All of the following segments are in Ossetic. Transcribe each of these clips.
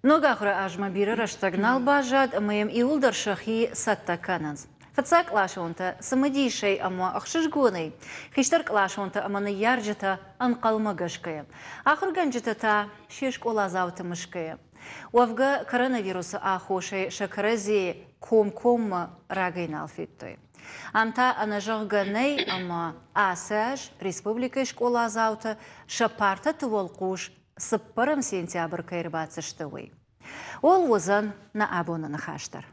Ног ахуыры азмӕ бирӕ рӕстӕг нал баззад ӕмӕ йӕм иууылдӕр сӕхи цӕттӕ кӕнынц. Фыццагкъласонтӕ цымыдисӕй ӕмӕ ӕхсызгонӕй, хистӕркъласонтӕ ӕмӕ ныййарджытӕ ӕнхъӕлмӕгӕсгӕйӕ, ахуыргӕнджытӕ та се скъоладзауты мысгӕйӕ. Уӕвгӕ, коронавирусы аххосӕй сӕ кӕрӕдзийы комкоммӕ рагӕй нал федтой. Ам та ӕнӕзӕгъгӕ нӕй ӕмӕ ацы аз республикӕйы скъоладзаутӕ сӕ партӕты уӕлхъус цыппӕрӕм сентябрь кӕй ӕрбацыдысты, уый. Ууыл уыдзӕн нӕ абоны ныхас дӕр.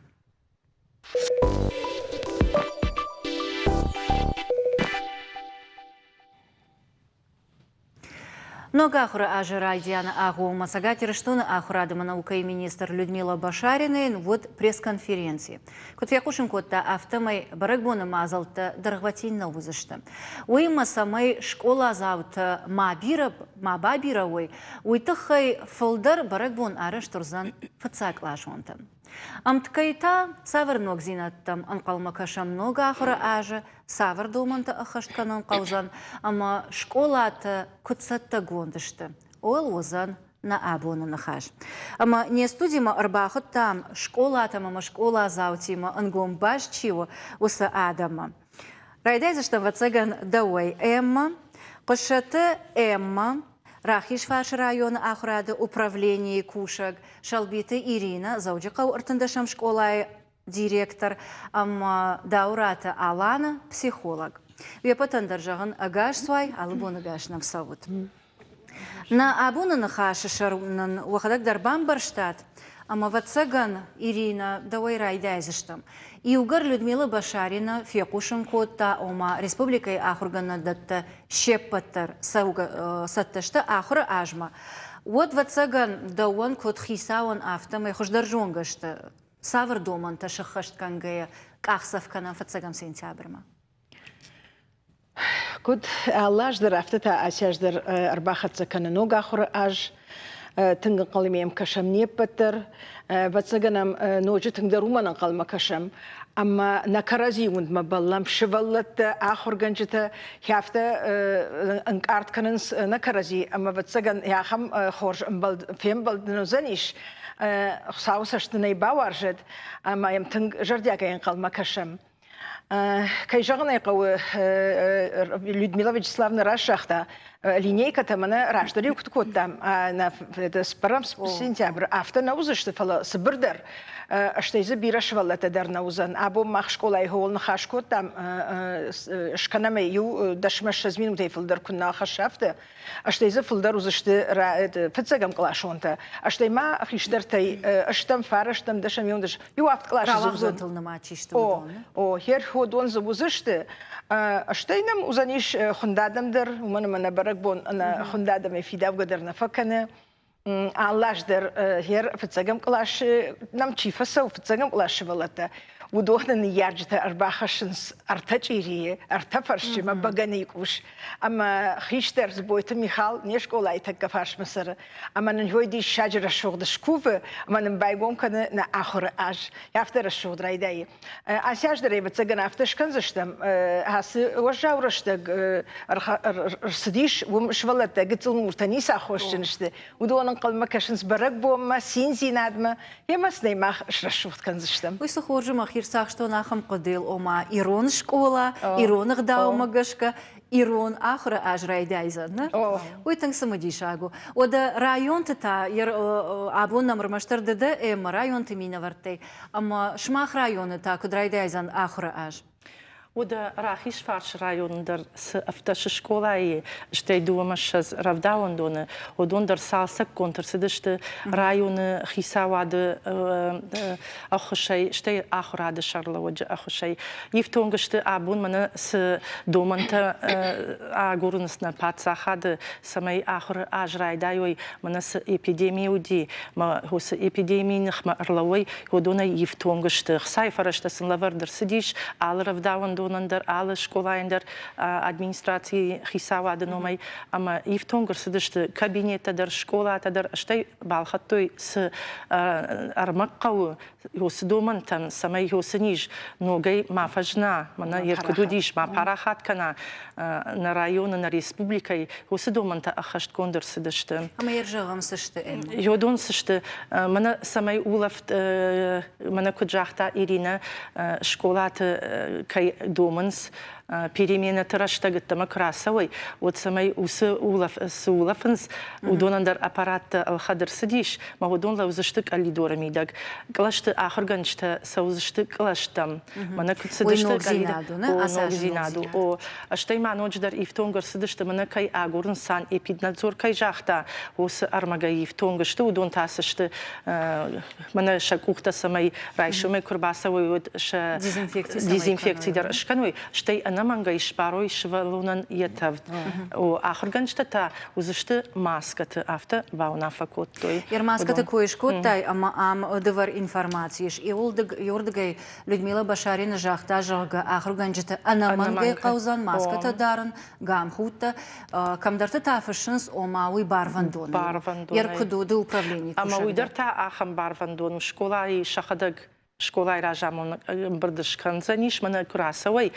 Ног ахуыры азы райдианы агъоммӕ Цӕгат Ирыстоны ахуырады ӕмӕ наукӕйы министр Людмила Башаринайӕн уыд пресс-конференци. Куыд фехъусын кодта, афтӕмӕй бӕрӕгбоны мадзӕлттӕ дӕргъвӕтин нӕ уыдзысты. Уыимӕ, цӕмӕй скъоладзаутӕ ма бирӕ ма бабирӕ уой, уый тыххӕй фылдӕр бӕрӕгбон арӕзт уыдзӕн фыццагкъласонтӕн. Ӕмткӕй та цавӕр ногдзинӕдтӕм ӕнхъӕлмӕ кӕсӕм ног ахуыры азы, цавӕр домӕнтӕ ӕххӕст кӕнын хъӕудзӕн ӕмӕ скъолатӕ куыд цӕттӕгонд сты, ууыл уыдзӕн нӕ абоны ныхас. Ӕмӕ не студимӕ ӕрбахуыдтам скъолатӕм ӕмӕ скъоладзаутимӕ ӕнгом баст чи у, уыцы адӕмы. Райдайдзыстӕм, ӕвӕццӕгӕн, дӕуӕй, Эмма. Хъуыссӕты Эмма, Рахизфарсы районы ахуырады управленийы кусӕг Сӕлбиты Иринӕ, Дзӕуджыхъӕуы ӕртындӕсӕм скъолайы директор ӕмӕ Дауыраты Алана, психолог. Уе ппӕтӕн дӕр зӕгъын ӕгас цуай, алы бон ӕгас нӕм цӕут. Нӕ абоны ныхасы сӕр нын уӕхӕдӕг дӕр бамбӕрстат, ӕмӕ, ӕвӕццӕгӕн, Иринӕ, дӕуӕй райдайдзыстӕм. Иугӕр Людмила Башарина фехъусын кодта, ома республикӕйы ахуыргӕнӕндӕттӕ се ппӕт дӕр цӕттӕ сты ахуыры азмӕ, уӕд, ӕвӕццӕгӕн, дӕуӕн куыд хицауӕн, афтӕмӕй хуыздӕр зонгӕ сты, цавӕр домӕнтӕ сӕххӕст кӕнгӕйӕ къахдзӕф кӕнӕм фыццӕгӕм сентябрмӕ. Куыд алы аз дӕр, афтӕ та ацы аз дӕр ӕрбахӕццӕ кӕны ног ахуыры аз. Тынг ӕнхъӕлмӕ йӕм кӕсӕм не ппӕт дӕр. Ӕвӕццӕгӕн ӕм ноджы тынгдӕр уымӕн ӕнхъӕлмӕ кӕсӕм, ӕмӕ нӕ кӕрӕдзи уындмӕ бӕллӕм сывӕллӕттӕ, ахуыргӕнджытӕ афтӕ ӕнкъард кӕнынц нӕ кӕрӕдзи, ӕмӕ ӕвӕццӕгӕн ахӕм хорз ӕмбӕлд фембӕлд нын уыдзӕнис. Хуыцауы цӕст нын ӕй бауарзӕд, ӕмӕ йӕм тынг зӕрдиагӕй ӕнхъӕлмӕ кӕсӕм. Кӕй зӕгъын ӕй хъӕуы, Людмила Вячеславна раст загъта, линейкӕтӕ мӕнӕ раздӕр-иу куыд кодтам, нӕ цыппӕрӕм сентябры, афтӕ нӕ уыдзысты, фӕлӕ цыбырдӕр, стӕй дзы бирӕ сывӕллӕттӕ дӕр нӕ уыдзӕн. Абон мах скъолайы хъӕуыл ныхас кодтам, скӕнӕм ӕй иу дӕсмӕ 20 минутӕй фылдӕр куы нӕ ахӕсса, афтӕ. Стӕй дзы фылдӕр уыдзысты фыццӕгӕм къласонтӕ, стӕй ма хистӕртӕй ӕстӕм, фарӕстӕм, дӕсӕм, иуӕндӕс, иу авд къласы дзы уыдзӕн. Рауагъдонтыл нымад чи сты, уыдон? О, херходон дзы уыдзысты. Стӕй нӕм уыдзӕнис хуынд адӕм дӕр, уымӕн ӕмӕ нӕ бӕрӕгбон ӕнӕ хуынд адӕмӕй фидаугӕ дӕр нӕ фӕкӕны. Алы аз дӕр хер фыццӕгӕм къласы нӕм чи фӕцӕуы, фыццӕгӕм къласы сывӕллӕттӕ, уыдоны ныййарджытӕ ӕрбахӕссынц ӕртӕ чъирийы, ӕртӕ фӕрсчы ӕмӕ бӕгӕныйы къус. Ӕмӕ хистӕр Дзбойты Михал не скъолайы тӕккӕ фарсмӕ цӕры. Ӕмӕ нын уый диссаджы рӕсугъд скувы ӕмӕ нын байгом кӕны нӕ ахуыры аз. Афтӕ рӕсугъд райдайы. Ацы аз дӕр, ӕвӕццӕгӕн, афтӕ скӕндзыстӕм. Ацы уӕззау рӕстӕг ӕрцыдис, уым сывӕллӕттӕ гыццыл муртӕ ницы аххосджын сты. Уыдон ӕнхъӕлмӕ кӕсынц бӕрӕгбонмӕ, циндзинадмӕ, йемӕ сын ӕй мах срӕсугъд кӕндзыстӕм. Уый цы хорз ӕмӕ хирцахстон ахӕм хъуыдыйыл, ома ирон скъола, ирон ӕгъдаумӕ гӕсгӕ ирон ахуыры аз райдайдзӕн, нӕ? Уый тынг цымыдисаг у. Уӕдӕ районты та абон нӕм ӕрмӕстдӕр ды дӕ ӕмӕ районты минӕвӕрттӕй ӕмӕ сымах районы та куыд райдайдзӕн ахуыры аз? Уӕдӕ Рахизфарсы районы дӕр цы ӕвдӕсы скъолайы, стӕй дыууӕмӕ ссӕдз рӕвдауӕндоны, уыдон дӕр цалцӕггонд ӕрцыдысты районы хицауады ӕххуысӕй, стӕй ахуырады сӕргълӕууӕджы ӕххуысӕй. Ифтонг сты абон мӕнӕ цы домӕнтӕ агурынц нӕ паддзахады, цӕмӕй ахуыры аз райдайой, мӕнӕ цы эпидеми уыди, мӕ уыцы эпидемийы ныхмӕ ӕрлӕууой, уыдонӕй ифтонг сты. Хцайы фӕрӕзтӕ сын лӕвӕрд ӕрцыдис алы рӕвдауӕндоны. рӕвдауӕндонӕн дӕр, алы скъолайӕн дӕр администрацийы хицауады номӕй ӕмӕ ифтонг ӕрцыдысты кабинеттӕ дӕр, скъолатӕ дӕр, стӕй балхӕдтой цы ӕрмӕг хъӕуы, уыцы домӕнтӕн, цӕмӕй уыцы низ ногӕй ма фӕзына, мӕнӕ йе куыд уыдис, ма парахат кӕна нӕ районы, нӕ республикӕйы, уыцы домӕнтӕ ӕххӕстгонд ӕрцыдысты. Ӕмӕ йӕ зӕгъӕм, цы сты? Йодон цы сты? Мӕнӕ цӕмӕй улӕфт, мӕнӕ куыд загъта Иринӕ, скъолаты кӕй домынц, переменӕты рӕстӕг ӕддӕмӕ куы рацӕуой, уӕд цӕмӕй уыцы улӕф, цы улӕфынц, уыдонӕн дӕр аппараттӕ ӕлхӕд ӕрцыдис, мӕ уыдон лӕудзысты къӕлидоры мидӕг. Кълӕсты ахуыргӕнджытӕ цӕудзысты кълӕстӕм. Мӕнӕ куыд цыдысты ногдзинад у. О, стӕй ма ноджыдӕр ифтонг ӕрцыдысты, мӕнӕ кӕй агурынц санэпиднадзор кӕй загъта, уыцы ӕрмӕгӕй ифтонг сты, уыдон та цы сты, мӕнӕ сӕ къухтӕ цӕмӕй райсомӕй куы рбацӕуой, уӕд сӕ дезинфекци дӕр скӕной, стӕй ӕнӕмӕнгӕй сбарой сывӕллонӕн йӕ тӕвд. Ахуыргӕнджытӕ та уыдзысты маскӕты, афтӕ бауынаффӕ кодтой. Йӕ маскӕты кой скодтай ӕмӕ ам дывӕр информаци ис. Иуырдыгӕй Людмила Башарина загъта, зӕгъгӕ, ахуыргӕнджыты ӕнӕмӕнгӕй хъӕудзӕн маскӕтӕ дарын, гамхудтӕ. Кӕмдӕрты та фыссынц, ома уый барвӕндон. Барвӕндон. Ӕркуыд у управленийы кусӕг. Ӕмӕ уый дӕр та ахӕм барвӕндон у. Скъолайы сӕхӕдӕг скъолайы разамонӕг ӕмбырд скӕндзӕнис, мӕнӕ куы рацӕуай,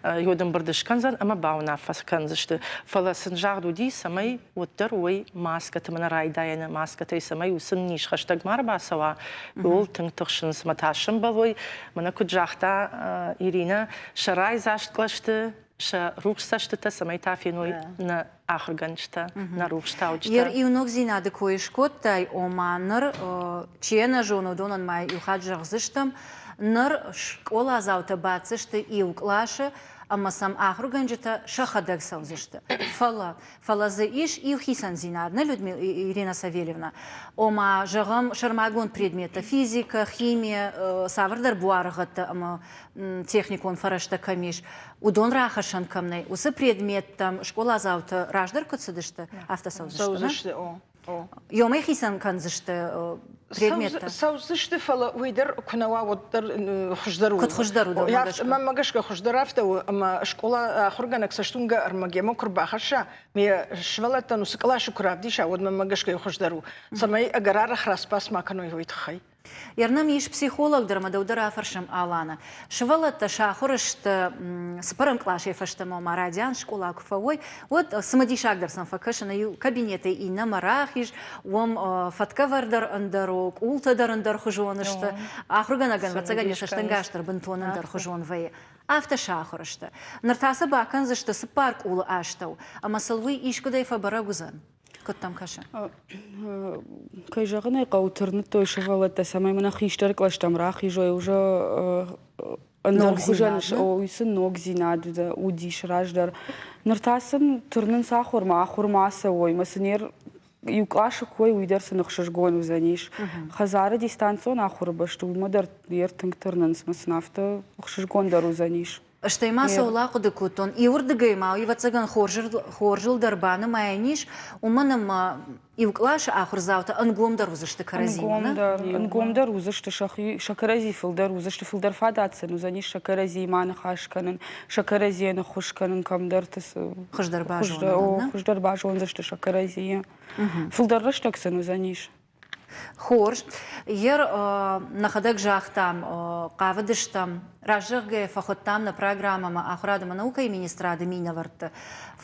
уӕд ӕмбырд скӕндзӕн ӕмӕ бауынаффӕ кӕндзысты. Фӕлӕ сын загъд уыди, цӕмӕй уӕддӕр уой маскӕты мӕнӕ райдайӕны маскӕтӕй, цӕмӕй уыцы низ хӕстӕг ма ӕрбацӕуа, ууыл тынг тыхсынц мӕ та сӕмбӕлой. Мӕнӕ куыд загъта Иринӕ, сӕ райдзаст кълӕсты сӕ рухс цӕстытӕ цӕмӕй та феной нӕ ахуыргӕнджытӕ, нӕ рухстауджытӕ. Ер иу ногдзинады кой скодтай, ома ныр чи йӕ нӕ зоны, уыдонӕн ма иу хатт зӕгъдзыстӕм, ныр скъоладзаутӕ баддзысты иу къласы ӕмӕ сӕм ахуыргӕнджытӕ сӕхӕдӕг цӕудзысты. Фӕлӕ, фӕлӕ дзы ис иу хицӕндзинад, нӕ Людмила Ирина Савельевна, ома, зӕгъӕм, сӕрмагонд предметтӕ физикӕ, химия, цавӕрдӕр буарыгъӕдтӕ ӕмӕ техникон фӕрӕзтӕ кӕм ис, уыдон рахӕссӕн кӕм нӕй, уыцы предметтӕм скъоладзаутӕ раздӕр куыд цыдысты, афтӕ цӕудзысты. Цӕудзысты, о. Ёмӕ хицӕн кӕндзысты предметтӕ? Цӕудзысты, фӕлӕ уый дӕр куы нӕ уа, уӕддӕр хуыздӕр у. Куыд хуыздӕр у, дӕумӕ гӕсгӕ? Мӕнмӕ гӕсгӕ хуыздӕр афтӕ у, ӕмӕ скъола ахуыргӕнӕг цӕстуынгӕ ӕрмӕг йемӕ куы рбахӕсса, ме сывӕллӕттӕн уыцы къласы куы равдиса, уӕд мӕнмӕ гӕсгӕ хуыздӕр у, цӕмӕй ӕгӕр арӕх распас ма кӕной уый тыххӕй. Ернӕм ис психолог дӕр ӕмӕ дӕу дӕр афӕрсӕм, Алана. Сывӕллӕттӕ сахуыр сты цыппӕрӕм къласӕй фӕстӕмӕ, ома райдиан скъола куы фӕуой, уӕд цымыдисагдӕр сӕм фӕкӕсы, иу кабинетӕй иннӕмӕ рахиз, уым фӕткӕвӕрд дӕр ӕндӕр у, къултӕ дӕр ӕндӕрхуызон сты, ахуыргӕнӕгӕн, ӕвӕццӕгӕн, йӕ цӕстӕнгас дӕр бынтон ӕндӕрхуызон вӕййы. Афтӕ сахуыр сты. Ныр та сӕ бакӕндзысты цыппар къулы астӕу, ӕмӕ сыл уый искуыдӕй фӕбӕрӕг уыдзӕн. Куыд дӕм кӕсы? Кӕй зӕгъын ӕй хъӕуы, тырныдтой сывӕллӕттӕ, цӕмӕй мӕнӕ хистӕр кълӕстӕм рахизой, уже ӕндӕр хуызӕн, уый сын ногдзинад уыдис раздӕр. Ныр та сын тырнынц ахуырмӕ, ахуырмӕ ацӕуой, мӕ сын иу къласы кой, уый дӕр сын ӕхсызгон уыдзӕнис. Хӕдзары дистанцион ахуыры бӕсты уымӕ дӕр тынг тырнынц, мӕ сын афтӕ ӕхсызгон дӕр уыдзӕнис. Стӕй ма цӕуыл ахъуыды кодтон, иуырдыгӕй ма ӕвӕццӕгӕн хорзыл дӕр банымайӕн ис, уымӕн ӕмӕ иу къласы ахуырдзаутӕ ӕнгомдӕр уыдзысты кӕрӕдзимӕ. Ӕнгомдӕр уыдзысты, сӕ кӕрӕдзи фылдӕр уыдзысты, фылдӕр фадат сын уыдзӕнис сӕ кӕрӕдзиимӕ ныхас кӕнын, сӕ кӕрӕдзийӕн ӕххуыс кӕнын кӕмдӕрты. Хуыздӕр базонын. Хуыздӕр базондзысты сӕ кӕрӕдзийы. Фылдӕр рӕстӕг сын уыдзӕнис. Хорз. Ер нӕхӕдӕг загътам, хъавыдыстӕм, раззӕгъгӕ фӕхуыдтам нӕ программӕмӕ ахуырад ӕмӕ наукӕйы министрады минӕвӕртты,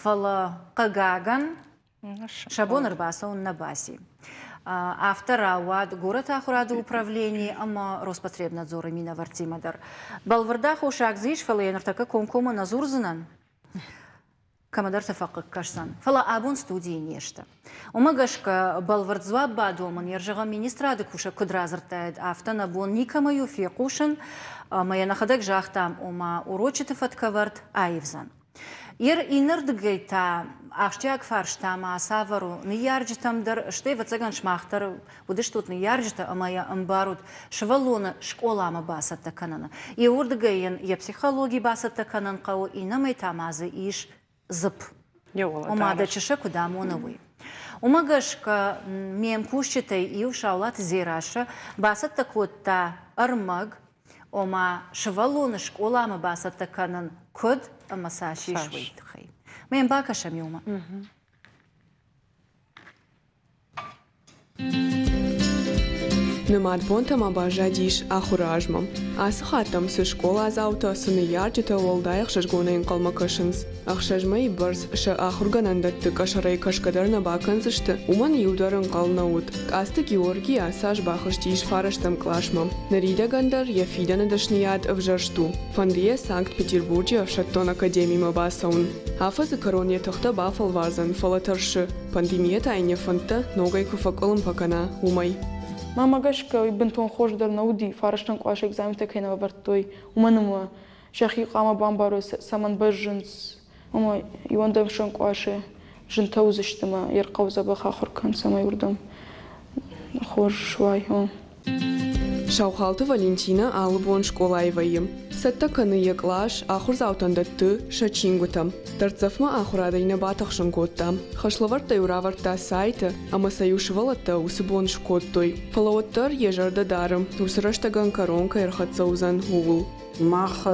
фӕлӕ, хъыгагӕн, сӕ бон ӕрбацӕуын нӕ баци. Афтӕ рауад горӕты ахуырады управлени ӕмӕ Роспотребнадзоры минӕвӕрттимӕ дӕр. Бӕлвырд аххосаг дзы ис, фӕлӕ йӕ ныртӕккӕ комкоммӕ нӕ дзурдзынӕн. Кӕмӕдӕрты фӕхъыг кӕсдзӕн, фӕлӕ абон студийы не сты. Уымӕ гӕсгӕ бӕлвырд дзуапп бадомын йӕ зӕгъӕм министрады кусӕг куыд радзырдтаид, афтӕ нӕ бон никӕмӕй у фехъусын, ӕмӕ йӕ нӕхӕдӕг загътам, ома урочыты фӕткӕвӕрд аивдзӕн. Йер иннӕрдыгӕй та ахсджиаг фарста ма цавӕр у ныййарджытӕм дӕр, стӕй, ӕвӕццӕгӕн, сымах дӕр уыдыстут ныййарджытӕ ӕмӕ йӕ ӕмбарут, сывӕллоны скъоламӕ бацӕттӕ кӕныны. Иуырдыгӕй йын йӕ психологи бацӕттӕ кӕнын хъӕуы, иннӕмӕй та ма дзы ис дзыпп. Ома дӕ чысӕ куыд амоны, уый. Уымӕ гӕсгӕ ме мкусджытӕй иу Саулаты Дзерассӕ бацӕттӕ кодта ӕрмӕг. Ома, сывӕллоны скъоламӕ бацӕттӕ кӕнын куыд ӕмӕ цас ис, уый тыххӕй. Мӕ йын бакӕсӕм иумӕ. Нымад бонтӕ ма баззадис ахуыры азмӕ. Ацы хатт ӕм цы скъоладзаутӕ, цы ныййарджытӕ уӕлдай ӕхсызгонӕй ӕнхъӕлмӕ кӕсынц. Ӕхсӕз мӕйы бӕрц сӕ ахуыргӕнӕндӕтты къӕсӕрӕй кӕсгӕ дӕр нӕ бакӕндзысты, уымӕн иу дӕр ӕнхъӕл нӕ уыд. Къацты Георги ацы аз бахызтис фарӕстӕм къласмӕ. Ныридӕгӕн дӕр йӕ фидӕны дӕсныйад ӕвзӕрст у. Фӕнды йӕ Санкт-Петербурджы ӕфсӕддон академимӕ бацӕуын. Афӕдзы кӕрон йӕ тыхтӕ бафӕлвардзӕн, фӕлӕ тӕрсы, пандемийӕ та йын йӕ фӕндтӕ ногӕй куы фӕкъуылымпы кӕна, уымӕй. Мӕнмӕ гӕсгӕ, уый бынтон хорз дӕр нӕ уыди, фарӕстӕм къласы экзаментӕ кӕй нӕ лӕвӕрдтой, уымӕн ӕмӕ сӕхи хъуамӕ бамбарой, цӕмӕн бӕззынц, ӕмӕ иуӕндӕсӕм къласы зынтӕ уыдзысты ӕмӕ йӕ хъӕуы дзӕбӕх ахуыр кӕн, цӕмӕй уырдӕм хорз суай. Саухалты Валентинӕ алы бон скъолайы вӕййы. Цӕттӕ кӕны йӕ кълас, ахуырдзаутӕн дӕтты сӕ чингуытӕ. Дӕрддзӕфмӕ ахуырадӕй нӕ батыхсын кодта. Хӕслӕвӕрдтӕ-иу равӕрдта сайты ӕмӕ сӕ-иу сывӕллӕттӕ уыцы бон скодтой. Фӕлӕ уӕддӕр йӕ зӕрдӕ дары, уыцы рӕстӕгӕн кӕрон кӕй ӕрхӕццӕ уыдзӕн, ууыл. Мах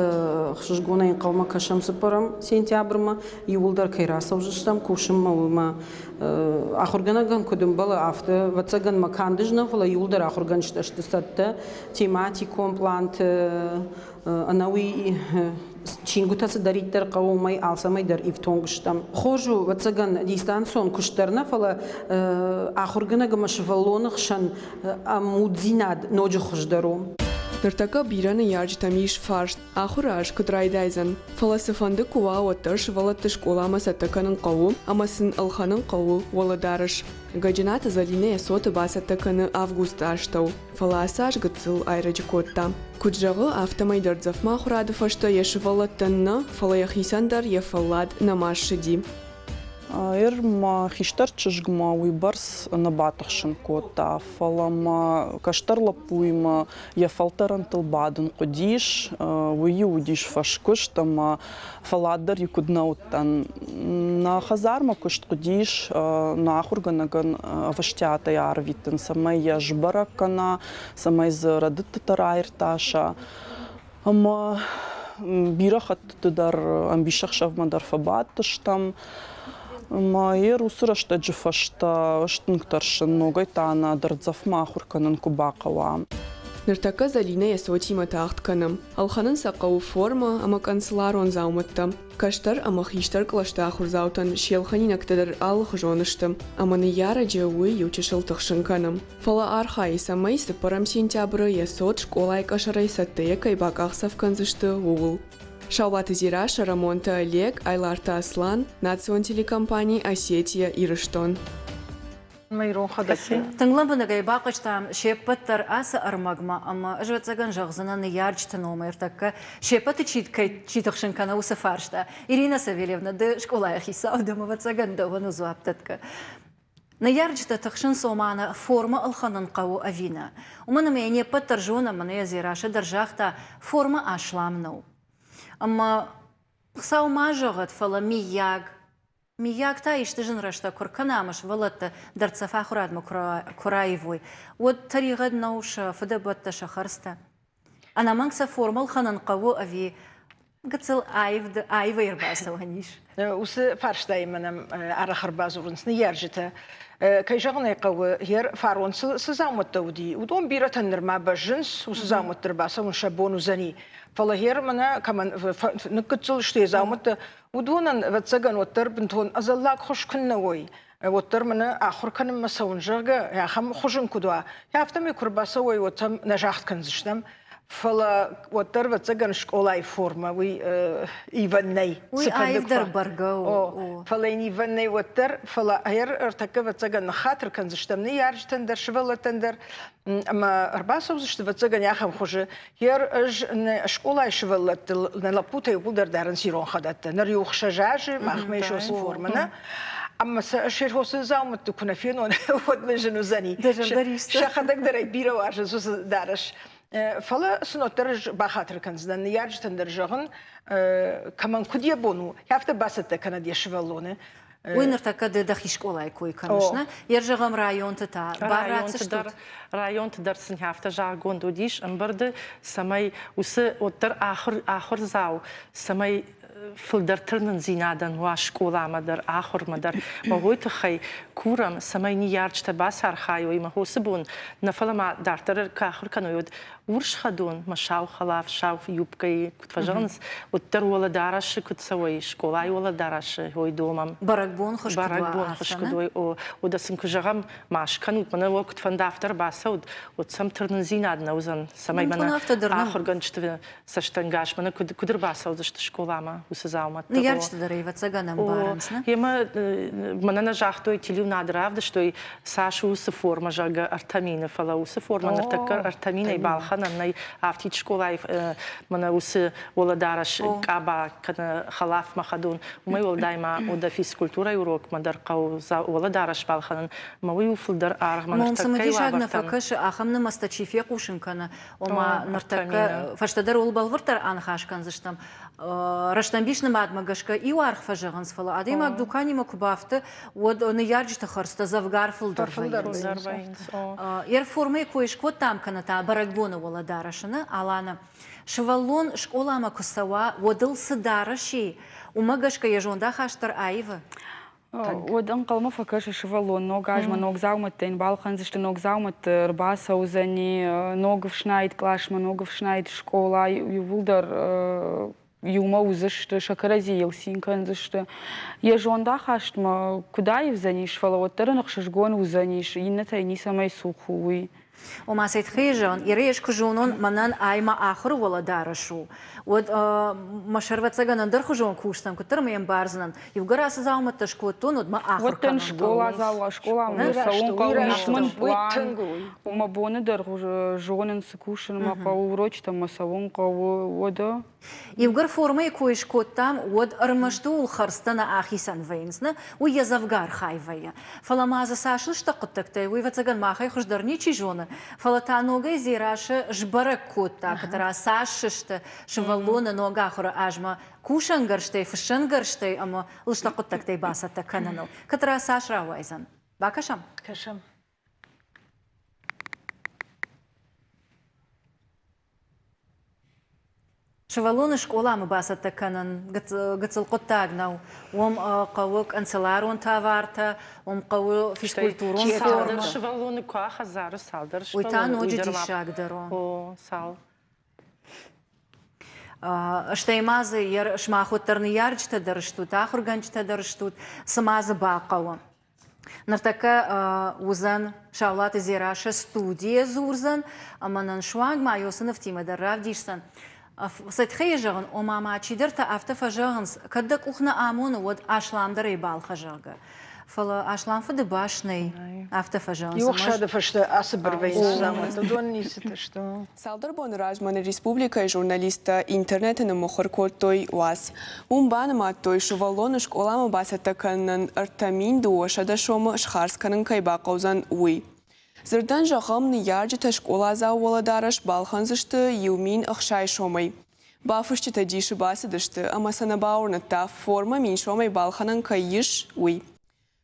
ӕхсызгонӕй ӕнхъӕлмӕ кӕсӕм цыппӕрӕм сентябрмӕ, иууылдӕр кӕй рацӕудзыстӕм кусынмӕ, уымӕ. Ахуыргӕнӕгӕн куыд ӕмбӕлы, афтӕ, ӕвӕццӕгӕн мӕ канд ӕз нӕ, фӕлӕ иууылдӕр ахуыргӕнджытӕ сты цӕттӕ тематикон пъланты, ӕнӕуи чингуытӕ цыдӕриддӕр хъӕуы, уымӕй алцӕмӕй дӕр ифтонг стӕм. Хорз у, ӕвӕццӕгӕн, дистанцион куыст дӕр нӕ, фӕлӕ ахуыргӕнӕг ӕмӕ сывӕллоны хсӕн ӕмуддзинад ноджы хуыздӕр у. Ныртӕккӕ бирӕ ныййарджытӕм ис фарст, ахуыры аз куыд райдайдзӕн. Фӕлӕ цыфӕнды куы уа, уӕддӕр сывӕллӕтты скъоламӕ цӕттӕ кӕнын хъӕуы ӕмӕ сын ӕлхӕнын хъӕуы уӕлӕдарӕс. Гӕджынаты Зӕлинӕ йӕ цоты бацӕттӕ кӕны августы астӕу, фӕлӕ ацы аз гыццыл айрӕджы кодта. Куыд зӕгъы, афтӕмӕй дӕрддзӕфмӕ ахуырады фӕстӕ йӕ сывӕллӕттӕн нӕ, фӕлӕ йӕхицӕн дӕр йӕ фӕллад нӕма ссыди. Ӕр мӕ хистӕр чызгмӕ уыйбӕрц нӕ батыхсын кодта, фӕлӕ мӕ кӕстӕр лӕппуимӕ йӕ фӕлтӕрӕнтыл бадын хъуыдис, уый-иу уыдис фӕскуыст ӕмӕ фӕллад дӕр-иу куыд нӕ уыдтӕн. Нӕ хӕдзармӕ куыст хъуыдис нӕ ахуыргӕнӕгӕн ӕвӕстиатӕй арвитын, цӕмӕй йӕ сбӕрӕг кӕна, цӕмӕй дзы рӕдыдтытӕ раиртаса. Ӕмӕ бирӕ хӕттыты дӕр ӕмбисӕхсӕвмӕ дӕр фӕбадтыстӕм. Ӕмӕ йе уыцы рӕстӕджы фӕстӕ стынг тӕрсын, ногӕй та нӕ дӕрддзӕфмӕ ахуыр кӕнын куы бахъӕуа. Ныртӕккӕ Зӕлинӕ йӕ цотимӕ тагъд кӕны. Ӕлхӕнын сӕ хъӕуы формӕ ӕмӕ къӕнцыларон дзаумӕттӕ. Кӕстӕр ӕмӕ хистӕр кълӕсты ахуырдзаутӕн се лхӕнинӕгтӕ дӕр алыхуызон сты, ӕмӕ ныййарӕджы уый иучысыл тыхсын кӕны. Фӕлӕ архайы, цӕмӕй цыппӕрӕм сентябры йӕ цот скъолайы къӕсӕрӕй цӕттӕйӕ кӕй бакъахдзӕф кӕндзысты, ууыл. Саулаты Зира, Сӕрӕмонты Олег, Айларты Аслан, национ телекомпани «Осетия-Ирыстон». Тынг лӕмбынӕгӕй бахъуыстам се ппӕт дӕр ацы ӕрмӕгмӕ ӕмӕ ӕз ӕвӕццӕгӕн зӕгъдзынӕн ныййарджыты номӕй ӕртӕккӕ се ппӕты чи кӕй чи тыхсын кӕны, уыцы фарста. Ирина Савельевна, ды скъолайы хицау дӕ ӕмӕ ӕвӕццӕгӕн дӕуӕн у дзуапп дӕтгӕ. Ныййарджытӕ тыхсынц, ома нӕ формӕ ӕлхӕнын хъӕуы ӕви нӕ. Уымӕн ӕмӕ йӕ не ппӕт дӕр зонӕм, мӕнӕ йӕ Дзерассӕ дӕр загъта, формӕ аслам нӕу. Ӕмӕ Хуыцау ма зӕгъӕд, фӕлӕ миййаг, миййаг та исты зын рӕстӕг куы ркӕна ӕмӕ сывӕллӕттӕ дӕрддзӕф ахуырадмӕ куы раивой, уӕд тӕригъӕд нӕу сӕ фыдӕбӕттӕ, сӕ хӕрдзтӕ. Ӕнӕмӕнг сӕ формӕ ӕлхӕнын хъӕуы ӕви гыццыл аивӕй ӕрбацӕуӕн ис? Уыцы фарстаимӕ нӕм арӕх ӕрбадзурынц ныййарджытӕ. Кӕй зӕгъын ӕй хъӕуы, йе фарон цы дзаумӕттӕ уыди, уыдон бирӕтӕн нырма бӕззынц, уыцы дзаумӕтты ӕрбацӕуын сӕ бон уыдзӕни. Фӕлӕ гъер мӕнӕ кӕмӕн ныггыццыл сты йӕ дзаумӕттӕ, уыдонӕн, ӕвӕццӕгӕн, уӕддӕр бынтон ӕдзӕллаг хуыз куыннӕ уой, уӕддӕр мӕнӕ ахуыр кӕнынмӕ цӕуын, зӕгъгӕ, ахӕм хуыз ын куыд уа, афтӕмӕй куы ӕрбацӕуой, уӕд сӕм нӕ загъд кӕндзыстӕм. Фӕлӕ уӕддӕр, ӕвӕццӕгӕн, скъолайы формӕ уый ивӕн нӕй. Уый аивдӕр бӕргӕ у. Фӕлӕ йын ивӕн нӕй уӕддӕр, фӕлӕ ӕртӕккӕ, ӕвӕццӕгӕн, ныххатыр кӕндзыстӕм ныййарджытӕн дӕр, сывӕллӕттӕн дӕр ӕмӕ ӕрбацӕудзысты, ӕвӕццӕгӕн, ахӕм хуызы. Гъер ӕз нӕ скъолайы сывӕллӕттыл, нӕ лӕппутӕ иууылдӕр дарынц ирон хӕдӕттӕ. Ныр иу хсӕз азы махмӕ ис уыцы формӕ, нӕ? Ӕмӕ сӕ ӕз уыцы дзаумӕтты куы нӕ фенон, уӕд мын зын уыдзӕни. Сӕхӕдӕг дӕр ӕй бирӕ уарзынц уыцы дарӕс. Фӕлӕ сын уӕддӕр ӕз бахатыр кӕндзынӕн, ныййарджытӕн дӕр зӕгъын, кӕмӕн куыд йӕ бон у, афтӕ бацӕттӕ кӕнӕд йӕ сывӕллоны. Уый ныртӕккӕ ды дӕхи скъолайы кой кӕныс, нӕ? Йе зӕгъӕм, районты та бар ратдзыстут? Районты дӕр сын афтӕ загъгонд уыдис ӕмбырды, цӕмӕй уыцы уӕддӕр ахуырдзау, цӕмӕй фылдӕр тырнындзинадӕн уа скъоламӕ дӕр, ахуырмӕ дӕр. Мӕ уый тыххӕй курӕм, цӕмӕй ныййарджытӕ бацархайой мӕ уыцы бон, нӕ фӕлӕ ма дарддӕр куы ахуыр кӕной, уӕд урс хӕдон, мӕ сау хӕлаф, сау юбкӕйы куыд фӕзӕгъынц, уӕддӕр уӕлӕдарӕсы куыд цӕуой, скъолайы уӕлӕдарӕсы ой домӕм. Бӕрӕгбон хуыз куыд уа, Бӕрӕгбон хуыз куыд уой, о, уӕдӕ сын куы зӕгъӕм, ма скӕнут, мӕнӕ уӕ куыд фӕнда, афтӕ ӕрбацӕут, уӕд сӕм тырнындзинад нӕ уыдзӕн, цӕмӕй мӕнӕ ахуыргӕнджыты цӕстӕнгас мӕнӕ куыд ӕрбацӕудзысты скъоламӕ уыцы дзаумӕтты. Ныййарджыты дӕр ӕвӕццӕгӕн ӕмбарынц, нӕ? Емӕ мӕнӕ нӕ загътой, телеуынады равдыстой, цас у уыцы формӕ, зӕгъгӕ, 3 000-ы, фӕлӕ уыцы формӕ ныртӕккӕ 3 000-ӕй балхӕнӕн нӕй. Афтид скъолайы мӕнӕ уыцы уӕлӕдарӕс къаба кӕнӕ хӕлафмӕ хӕдон, уымӕй уӕлдай ма уӕдӕ физкультурӕйы урокмӕ дӕр хъӕуы уӕлӕдарӕс балхӕнын, ӕмӕ уый у фылдӕр аргъмӕ Мӕм цымыдисаг нӕ фӕкӕсы, ахӕм нымӕцтӕ чи фехъусын кӕны, ома ныртӕккӕ фӕстӕдӕр ууыл бӕлвырддӕр аныхас кӕндзыстӕм. Рӕстӕмбис нымадмӕ гӕсгӕ иу аргъ фӕзӕгъынц, фӕлӕ адӕймаг дуканимӕ куы бафты, уӕд ныййарджыты хӕрдзтӕ дзӕвгар фылдӕр вӕййынц. Йӕ реформӕйы кой скодтам кӕнӕ та бӕрӕгбоны уӕлӕдарӕсы, нӕ, Алана? Сывӕллон скъоламӕ куы цӕуа, уӕд ыл цы дарӕс и, уымӕ гӕсгӕ йӕ зондахаст дӕр аивы? Уӕд ӕнхъӕлмӕ фӕкӕсы сывӕллон ног азмӕ, ног дзаумӕттӕ йын балхӕндзысты, ног дзаумӕтты ӕрбацӕудзӕни, ног ӕфснайд къласмӕ, ног ӕфснайд скъола, иууылдӕр иумӕ уыдзысты, сӕ кӕрӕдзийыл цин кӕндзысты. Йӕ зондахастмӕ куыд аивдзӕнис, фӕлӕ уӕддӕр ын ӕхсызгон уыдзӕнис, иннӕтӕй ницӕмӕй цух у, уый. Ома сӕ тыххӕй зӕгъын, Ирӕ ӕз куы зонон, мӕнӕн ай мӕ ахуыры уӕлӕдарӕс у, уӕд мӕ сӕрвӕццӕгӕн ӕндӕрхуызон кусдзӕн, куыддӕр мӕ ӕмбардзынӕн. Иугӕр ацы дзаумӕттӕ скодтон, уӕд мӕ ахуыр кӕнын скъоладзау, скъоламӕ цӕуын хъӕуы, ис мын план, мӕ боны дӕргъы зонын, цы кусын мӕ хъӕуы, урочытӕм мӕ цӕуын хъӕуы, уӕдӕ. Иугӕр формӕйы кой скодтам, уӕд ӕрмӕст ууыл хӕрдзтӕ нӕ ахицӕн вӕййынц, нӕ, уый йӕ дзӕвгар хай вӕййы. Фӕлӕ ма дзы цас лыстӕг хъуыддӕгтӕй, уый, ӕвӕццӕгӕн, махӕй хуыздӕр ничи зоны, фӕлӕ та ногӕй Дзерассӕ сбӕрӕг кодта, кӕддӕра цас сысты сывӕллоны ног ахуыры азмӕ кусӕнгӕрзтӕй, фыссӕнгӕрзтӕй ӕмӕ лыстӕг хъуыддӕгтӕй бацӕттӕ кӕныныл. Кӕддӕра цас рауайдзӕн? Бакӕсӕм? Кӕсӕм. Сывӕллоны скъоламӕ бацӕттӕ кӕнын гыццыл хъуыддаг нӕу. Уым хъӕуы канцеларон товартӕ, уым хъӕуы физкультурон формӕ. Сывӕллоны куы хӕдзары цалдӕр Уый та ноджы диссагдӕр у. О, цал. Стӕй ма дзы сымах уӕддӕр ныййарджытӕ дӕр стут, ахуыргӕнджытӕ дӕр стут, цы ма дзы бахъӕуы. Ныртӕккӕ уыдзӕн Саулаты Дзерассӕ студийӕ дзурдзӕн ӕмӕ нын суанг ма Йосы нывтимӕ дӕр равдисдзӕн. Сӕтхейы зӕгъын, ома ма чидӕртӕ афтӕ фӕзӕгъынц, кӕд дӕ къух нӕ амоны, уӕд асламдӕрӕй балхӕ, зӕгъгӕ. Фӕлӕ аслам фыды бас нӕй, афтӕ фӕзӕгъынц. Иу ӕхсады фӕстӕ ацы бырвӕййынц, уыдон ницытӕ сты. Цалдӕр боны размӕ нӕ республикӕйы журналисттӕ интернеты ныммыхуыр кодтой уац. Уым банымадтой, сывӕллоны скъоламӕ бацӕттӕ кӕнынӕн 3200 сомы схардз кӕнын кӕй бахъӕудзӕн, уый. Дзырдӕн зӕгъӕм, ныййарджытӕ скъоладзау уӕлӕдарӕс балхӕндзысты 1060 сомӕй. Бафысджытӕ дисы бацыдысты ӕмӕ сӕ нӕ бауырныдта, формӕ 1000 сомӕй балхӕнӕн кӕй ис, уый.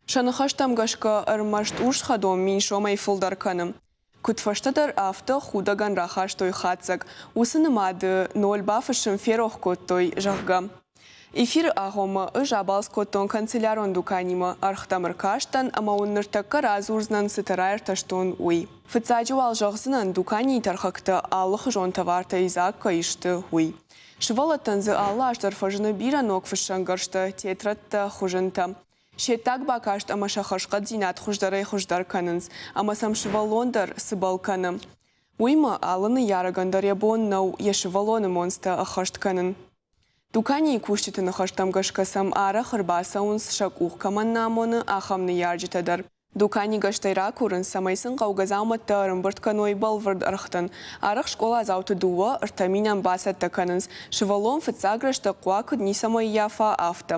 Сӕ ныхӕстӕм гӕсгӕ, ӕрмӕст урс хӕдон 1000 сомӕй фылдӕр кӕны. Куыд фӕстӕдӕр, афтӕ худӕгӕн рахастой хатдзӕг, уыцы нымады ноль бафыссын ферох кодтой, зӕгъгӕ. Эфиры агъоммӕ ӕз абалц кодтон канцелярон дуканимӕ, ӕргътӕм ӕркастӕн ӕмӕ уын ныртӕккӕ радзурдзынӕн, цытӕ раиртӕстон, уый. Фыццаджы уал зӕгъдзынӕн, дуканийы тӕрхӕгтӕ алыхуызон товартӕй дзаг кӕй сты, уый. Сывӕллӕттӕн дзы алы аз дӕр фӕзыны бирӕ ног фыссӕнгӕрзтӕ, тетрӕдтӕ, хуызынтӕ. Се ддаг бакаст ӕмӕ сӕ хӕрзхъӕддзинад хуыздӕрӕй-хуыздӕр кӕнынц, ӕмӕ сӕм сывӕллон дӕр цыбӕл кӕны. Уыимӕ алы ныййарӕгӕн дӕр йӕ бон нӕу йӕ сывӕллоны монцтӕ ӕххӕст кӕнын. Дуканийы кусджыты ныхӕстӕм гӕсгӕ сӕм арӕх ӕрбацӕуынц, сӕ къух кӕмӕн нӕ амоны, ахӕм ныййарджытӕ дӕр. Дуканигӕстӕй ракурынц, цӕмӕй сын хъӕугӕ дзаумӕттӕ ӕрӕмбырд кӕной бӕлвырд ӕргътӕн. Арӕх скъоладзауты 2-3 минӕн бацӕттӕ кӕнынц, сывӕллон фыццаг рӕстӕг хъуаг куыд ницӕмӕй ӕййафа, афтӕ.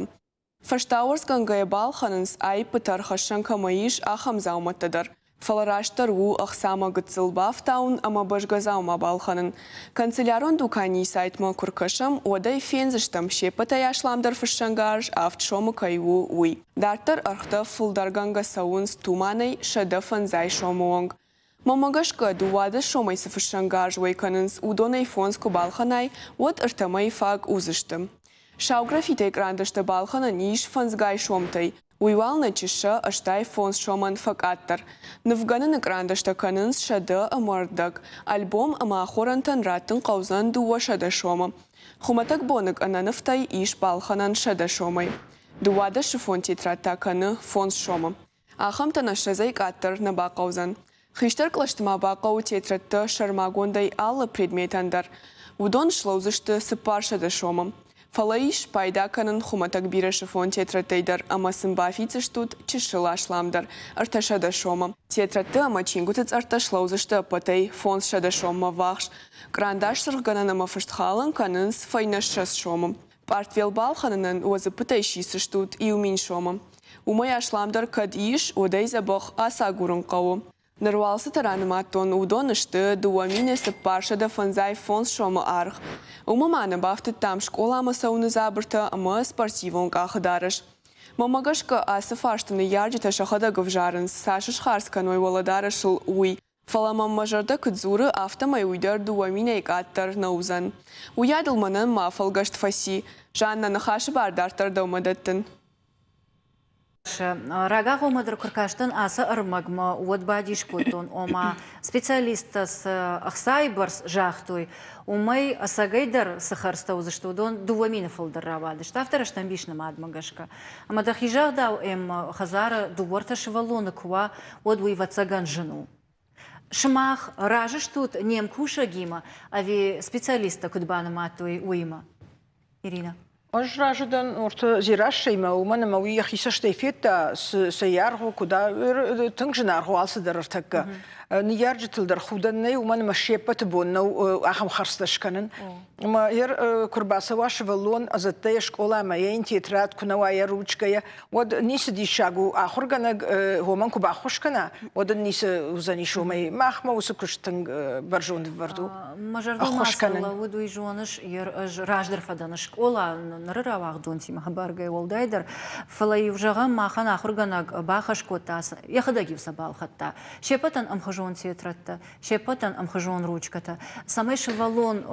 Фӕстауӕрцгӕнгӕйӕ балхӕнынц, аиппытӕ ӕрхӕссӕн кӕмӕ ис, ахӕм дзаумӕттӕ дӕр. Фӕлӕ растдӕр у ӕхцамӕ гыццыл бафтауын ӕмӕ бӕзгӕ дзаума балхӕнын. Канцелярон дуканийы сайтмӕ куы ркӕсӕм, уӕд ӕй фендзыстӕм, се ппӕтӕй асламдӕр фыссӕнгарз 7 сомы кӕй у, уый. Дарддӕр ӕргътӕ фылдӕргӕнгӕ цӕуынц туманӕй 150 сомы онг. Мӕнмӕ гӕсгӕ, 12 сомӕй цы фыссӕнгарз уӕй кӕнынц, уыдонӕй фондз куы балхӕнай, уӕд ӕртӕмӕй фаг уыдзысты. Сау графитӕй кърандӕстӕ балхӕнӕн ис фӕндзгай сомтӕй, Уый уал нӕ чыссӕ 85 сомӕн фӕкъаддӕр. Нывгӕныны кърандӕстӕ кӕнынц 140. Альбом ӕмӕ ахорӕнтӕн раттын хъӕудзӕн 200 сомы. Хуымӕтӕг боныг ӕнӕнывтӕй ис балхӕнӕн 100 сомӕй. Дыууадӕссыфон тетрад та кӕны фондз сомы. Ахӕмтӕ нӕ ссӕдзӕй къаддӕр нӕ бахъӕудзӕн. Хистӕр кълӕсты ма бахъӕуы тетрӕдтӕ сӕрмагондӕй алы предметӕн дӕр. Уыдон слӕудзысты 400 сомы. Фӕлӕ ис пайда кӕнын хуымӕтӕг бирӕсыфон тетрӕдтӕй дӕр ӕмӕ сын бафиддзыстут чысыл асламдӕр 300 сомы. Тетрӕдты ӕмӕ чингуыты цъӕрттӕ слӕудзысты ӕппӕтӕй 500 соммӕ ввахс. Кърандас цыргъгӕнӕн ӕмӕ фыстхалӕн кӕнынц фӕйнӕ 20 сомы. Пъартфел балхӕнынӕн уӕ дзыппытӕй сисдзыстут 1000 сомы. Уымӕй асламдӕр кӕд ис, уӕд ӕй дзӕбӕх ацагурын хъӕуы. Ныр уал цытӕ ранымадтон, уыдон сты 2455 сомы аргъ. Уымӕ ма нӕ бафтыдтам скъоламӕ цӕуыны дзабыртӕ ӕмӕ спортивон къахыдарӕс. Мӕнмӕ гӕсгӕ, ацы фарсты ныййарджытӕ сӕхӕдӕг ӕвзарынц, цас схардз кӕной уӕлӕдарӕсыл, уый. Фӕлӕ мӕм мӕ зӕрдӕ куыд дзуры, афтӕмӕй уый дӕр 2000-ӕй къаддӕр нӕ уыдзӕн. Уыйадыл мӕнӕн мӕ фӕлгӕст фӕци. Жаннӕ, ныхасы бар дарддӕр дӕумӕ дӕттын. Рагагъоммӕ дӕр куы ркастӕн ацы ӕрмӕгмӕ, уӕд бадис кодтон, ома специалисттӕ цы ӕхцайы бӕрц загътой, уымӕй ӕцӕгӕйдӕр цы хӕрдзтӕ уыдзысты, уыдон 2000 фылдӕр рауадысты. Афтӕ рӕстӕмбис нымадмӕ гӕсгӕ. Ӕмӕ дӕхи загъдау ӕм хӕдзары дыууӕ-ӕртӕ сывӕллоны куы уа, уӕд уый ӕвӕццӕгӕн зын у. Сымах разы стут не мкусӕгимӕ ӕви специалисттӕ куыд банымадтой, уыимӕ? Ирина. Ӕз разы дӕн Орты Дзерассӕимӕ, уымӕн ӕмӕ уый йӕхи цӕстӕй федта, цы йӕ аргъ у, куыд тынг зынаргъ у алцыдӕр ӕртӕккӕ. Ныййарджытыл дӕр худӕн нӕй, уымӕн ӕмӕ се ппӕты бон нӕу ахӕм хӕрдзтӕ скӕнын. Ӕмӕ куы рбацӕуа сывӕллон ӕдзӕттӕ йӕ скъоламӕ, йӕ йын тетрад куы нӕ уа, йӕ ручкӕйӕ, уӕд ницы диссаг у, ахуыргӕнӕг уымӕн куы баххуыс кӕна, уӕд ын ницы уыдзӕнис уымӕй. Махмӕ уыцы куыст тынг бӕрзонд ӕвӕрд у. Мӕ зӕрдыл ма цы лӕууыд, уый зоныс, ӕз раздӕр фӕдӕн скъола, ныры рауагъдонтимӕ хабаргӕй уӕлдайдӕр, фӕлӕ-иу, зӕгъӕм, махӕн ахуыргӕнӕг бахӕс кодта, йӕхӕдӕг-иу сӕ балхӕдта. Се ппӕтӕн ӕмхуызон тетрӕдтӕ, се ппӕтӕн ӕмхуызон ручкӕтӕ, цӕмӕй сывӕллон